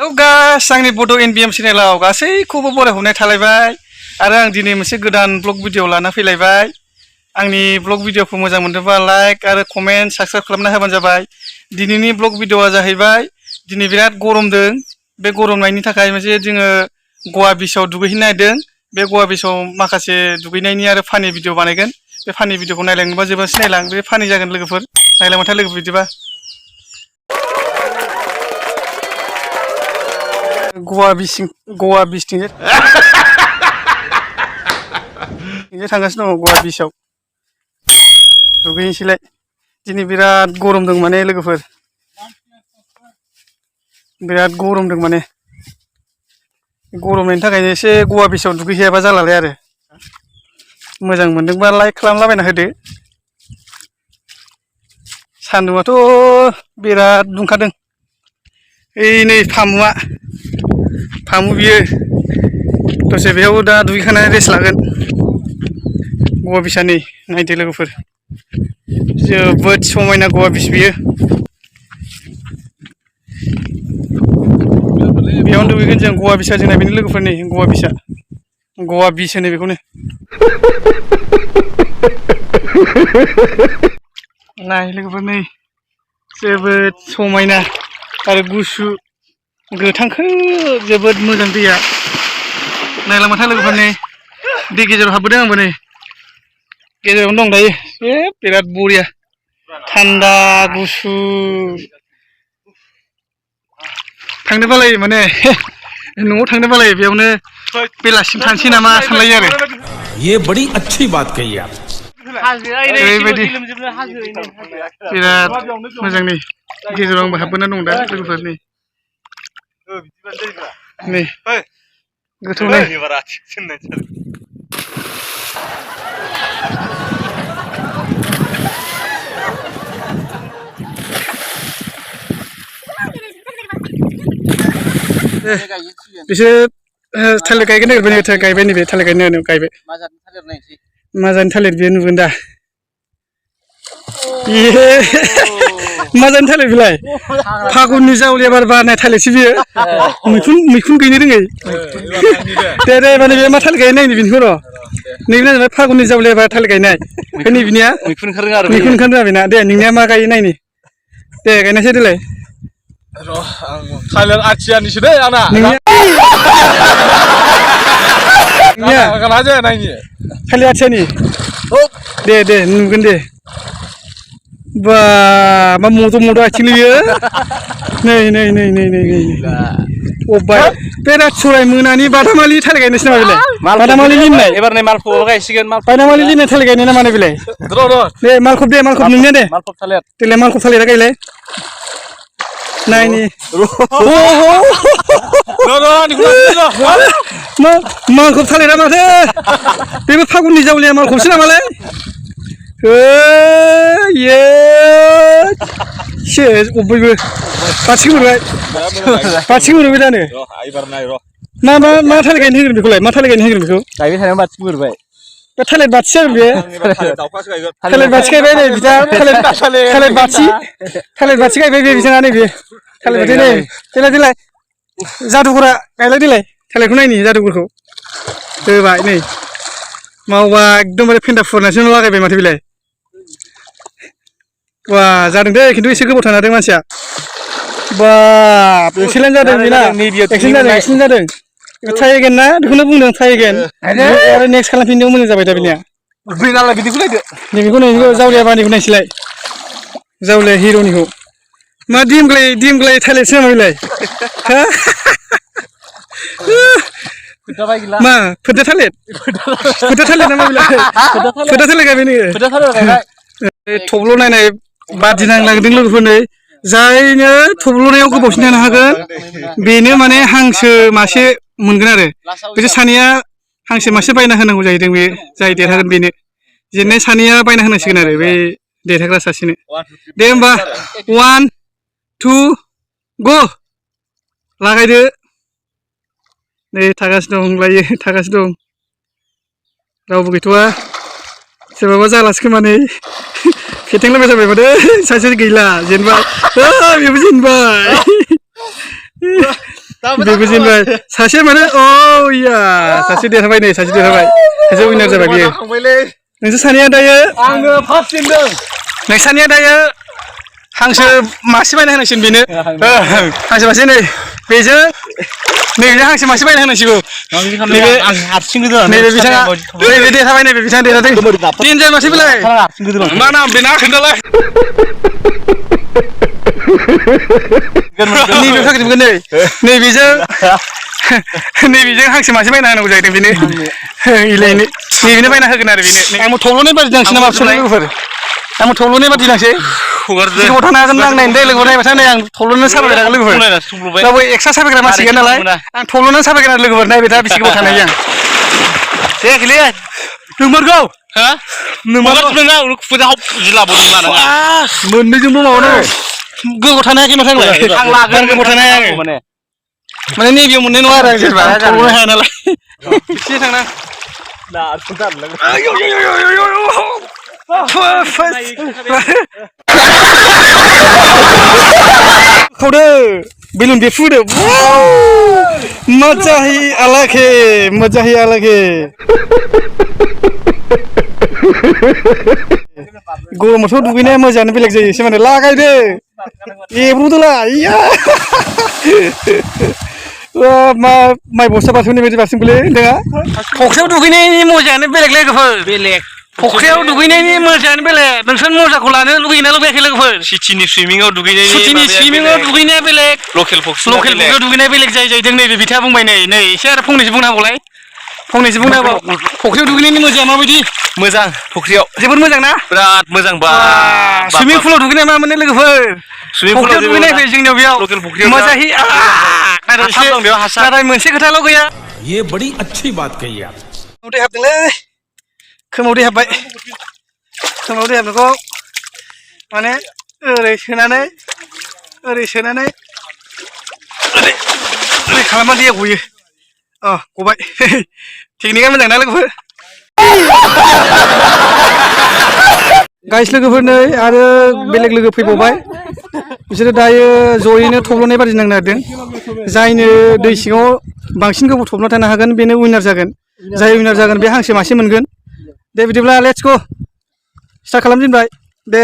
Hello guys आंनि बड' एनबिएम चेनेलाव गासैखौबो बरायहरनाय थालायबाय आरो आं दिनै मोनसे गोदान ब्लग भिडिअ लाना फैलायबाय। आंनि ब्लग भिडिअखौ मोजां मोनदोंबा लाइक आरो कमेन्ट साबस्क्राइब खालामना होबानो जाबाय। दिनैनि ब्लग भिडिअआ जाहैबाय दिनै बिराद गरमदों। बे गरमनायनि थाखाय मोनसे जोङो गवा बिचआव दुगैहैनो नागिरदों। बे गवा बिचआव माखासे दुगैनायनि आरो फानि भिडिअ बानायगोन। बे फानि भिडिअखौ नायलांनोबा जोबोद नायलां बे फानि जागोन लोगोफोर नायलांबाथाय लोगो बिदिबा गवा बिचथिंजाय थांगासिनो दङ गवा बिचआव दुगैनोसैलाय। दिनै बिराद गरमदों माने लोगोफोर बिराद गरमदों माने गरमनायनि थाखायनो एसे गवा बिचआव दुगैहैयाबा जालालाय आरो मोजां मोनदोंबा लाइक खालामलाबायना होदो। सान्दुंआथ' बिराद दुंखादों। ओइ नै फामु बियो दसे बेयाव दा दुगैखांनानै रेस्ट लागोन। गवा बिचआ नै नायदो लोगोफोर जोबोद समायना गवा बिच बियो। बेयावनो दुगैगोन जों गवा बिचआ जोंना बेनो लोगोफोर नै गवा बिचआ गवा बिच होनो बेखौनो। नाय लोगोफोर नै जोबोद समायना आरो गुसु गोथांखो जोबोद मोजां दैया नायलांबाथाय लोगोफोर नै दै गेजेराव हाबबोदों आंबो नै गेजेरावनो दं दायो। बिराद बरिया थान्दा गुसु थांनो बालायो माने न'आव थांनो बालायो बेयावनो बेलासिम थांसै नामा सानलायो आरो। ये बड़ी अच्छी बात कही आप। ओरैबायदि बिराद मोजां नै गेजेराव आंबो हाबबोना दं दा लोगोफोर नै गोथौ नै बिसोर थालिर गायगोन नागिरबाय गायबाय नैबे थालिर गायनो गायबाय। मा जानो थालिर बेयो नुगोन दा मा जानो थालिर बेलाय फागुननि जावलिया बार बारनाय थालिरसो बियो मैखुन गैनो रोङै। दे माने बे मा थालिर गायनो नायनो बिनिखौ र' नैबे जाबाय फागुननि जावलिया बार थालिर गायनाय नैबिनिया मैखुन ओंखारनो रोङा बेना। दे नोंनिया मा गायो नायनि दे गायनायसै देलाय र' आं थालिर आथियानिसो दै आंना थालिर आथियानि दे नुगोन दे। बा मा मद' आथिंलै बियो नै अब्बाय बे रातसराय मोनानि बादामालि थालिर गायनोसै नामा बेलाय बादामालि लिननाय एबार नै मालफब गायसिगोन बादामालि लिननाय थालिर गायनाय ना माने बेलाय दे मालखब नोंनिया दे मालफब थालिर देलाय मालखब थालिरा गायलाय नायनि मालखब थालिरा माथो बेबो फागुननि जावलिया मालखबसो नामालाय अबयबो बाथिखौ मोनबाय दानो मा थालिर गायनो होगोन बेखौलाय मा थालिर गायनो होगोन बेखौ गायबाय थानायाव बाथिखौ मोनबाय बे थालिर बाथि जागोन बे थालिर बाथि गायबाय नै बिदा थालिर बाथि गायबाय बे बिथाङा नैबे थालिर बाथि नै देलाय जादुगरा गायलाय देलाय थालिरखौ नायनि जादुगरखौ होबाय नै मावबा एकदमबारे फेन्दा फुरनासो लागायबाय माथो बेलाय। बा जादों दे खिन्थु एसे गोबाव थानादों मानसिया बाब एक्सिलेन्ट जादों बेना एक्सिलेन्ट जादों ट्राइ एगेन ना बेखौनो बुंदों ट्राइ एगेन आरो नेक्स्ट खालामफिननायाव मोजां जाबाय दा बेनिया बिदिखौ नायदो नैबेखौ जावलिया बानिखौ नायसैलाय जावलिया हिर'निखौ मा दिमग्लाय थालिरसो नामा बेलाय मा फोदा थालिर नामा बेलाय फोदा थालिर गायबाय नोङो थब्ल' नायनाय बादि नांलांदों लोगोफोरनो जायनो थब्ल'नायाव गोबावसिन थानो हागोन बेनो माने हांसो मासे मोनगोन आरो बिसोर सानैया हांसो मासे बायना होनांगौ जाहैदों। बे जाय देरहागोन बेनो जेननाय सानैया बायना होनांसिगोन आरो बे देरहाग्रा सासेनो। दे होमबा 1 2 गो लागायदो नै थागासिनो दं रावबो गैथ'वा सोरबाबा जालासो खोमा नै फेथेंलायबाय जाबाय माथो सासे गैला जेनबाय बेबो जेनबाय बेबो जेनबाय सासे माने अ इया सासे देरहाबाय नै सासे देरहाबाय सासे उइनार जाबाय बियो नोंसोर सानैया दायो आङो फार्स्ट जेनदों नोंसानिया दायो हांसो मासे बायना होनांसिगोन बेनो हांसो मासे नै बेजों नैबे हांसो मासे बायना होनांसिगौ नैबे आं हारसिं गोदो नैबे बिथाङा नैबे देरहाबाय नैबे बिथाङा देरहादों देनजार मासे बेलाय हारसिं गोदो मा नाम बेना खोन्थालाय नैबे फाग्रिमोन नै नैबेजों नैबेजों हांसो मासे बायना होनांगौ जाहैदों बेनो इलायनो नैबेनो बायना होगोन आरो बेनो आंबो थब्ल'नाय बादि दांसै नामा फिसौलाय लोगोफोर आंबो थब्ल'नाय बादि दांसै सिगाङाव थानो हागोन आं नायनो दे लोगोफोर नायबाथाय नै आं थब्ल'नो साबाय थागोन लोगोफोर दाबो एक्सट्रा साबायग्रा मानसि गैया नालाय आं थब्ल'नानै साबायगोन आरो लोगोफोर नायबाय था बेसे गोबाव थानाय आं जायाखैलै नोंमारगौ हा नोंमारगौ नोङा फुजा जिल्ला बदि माना मोननैजोंबो माबानो गोबाव थानो हायाखै माथो आंलाय आं लागोन गोबाव थानो हाया आङो माने नैबेयाव मोननाय नङा आरो आं जेनेबा थब्ल'नो हाया नालाय एसे थांना खावदो बेलुन देफुदो मजाहि आलाखे मजाहि आलाखे गरमावथ' दुगैनाया मोजाङानो बेलेग जायो एसे माने लागायदो एब्रुदोला इया मा माइ बस्ता बारसोमनाय बायदि बारसोमखोलै नोंथाङा फख्रियाव दुगैनायनि मजायानो बेलेग लोगोफोर बेलेग फख्रियाव दुगैनायनि मजायानो बेलेग नोंसोर मजाखौ लानो लुगैयोना लुगैयाखै लोगोफोर सिटिनि सुइमिंआव दुगैनायनि सिटिनि सुइमिंआव दुगैनाया बेलेग लकेल फख्रियाव दुगैनाया बेलेग जाहैदों नैबे बिथाङा बुंबाय नै एसे आरो फंनैसो बुंना होबावलाय फंनैसो बुंना होबाव फख्रियाव दुगैनायनि मजाया माबायदि मोजां फख्रियाव जोबोद मोजां ना बिराद मोजां बा सुइमिं पुलाव दुगैनाया मा मोनो लोगोफोर फख्रियाव दुगैनाय फै जोंनियाव बेयाव लकेल फख्रियाव मोजाहि नाथाय मोनसे खोथाल' गैया ये बड़ी अच्छी बात कही आप खोमाव दै हाबदोंलै खोमाव दै हाबबाय खोमाव दै हाबनायखौ माने ओरै सोनानै ओरै खालामना दैया गयो अ गबाय टेकनिकआ मोजां ना लोगोफोर गाइस लोगोफोर नै आरो बेलेग लोगो फैबावबाय बिसोरो दायो जयैनो थब्ल'नाय बादि नांनो नागिरदों जायनो दै सिङाव बांसिन गोबाव थब्ल'ना थानो हागोन बेनो उइनार जागोन जाय उइनार जागोन बे हांसो मासे मोनगोन दे बिदिब्ला लेट्स गो स्टार्ट खालामजेनबाय दे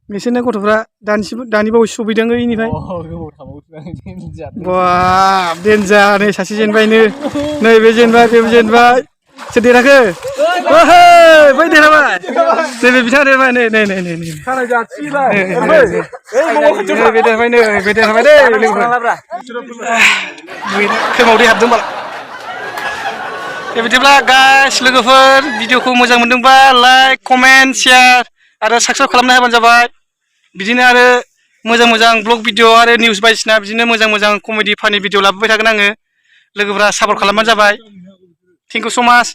बिसोरनो गथ'फ्रा दानि बावैसो सफैदों ओइनिफ्राय बा देन्जार नै सासे जेनबायनो नै बे जेनबाय बेबो जेनबाय सोर देरहाखो बै देरहाबाय नैबे बिथाङा देरहाबाय नै बे देरहाबाय नै बे देरहाबाय दे खोमाव दै हाबदों बाल दे बिदिब्ला गाइस लोगोफोर भिडिअखौ मोजां मोनदोंबा लाइक कमेन्ट शेयार आरो साबस्क्राइब खालामना होबानो जाबाय बिदिनो आरो मोजां ब्लग भिडिअ आरो निउस बायदिसिना बिदिनो मोजां कमेडि फानि भिडिअ लाबोबाय थागोन आङो लोगोफ्रा सापर्ट खालामबानो जाबाय थेंक इउ सो माच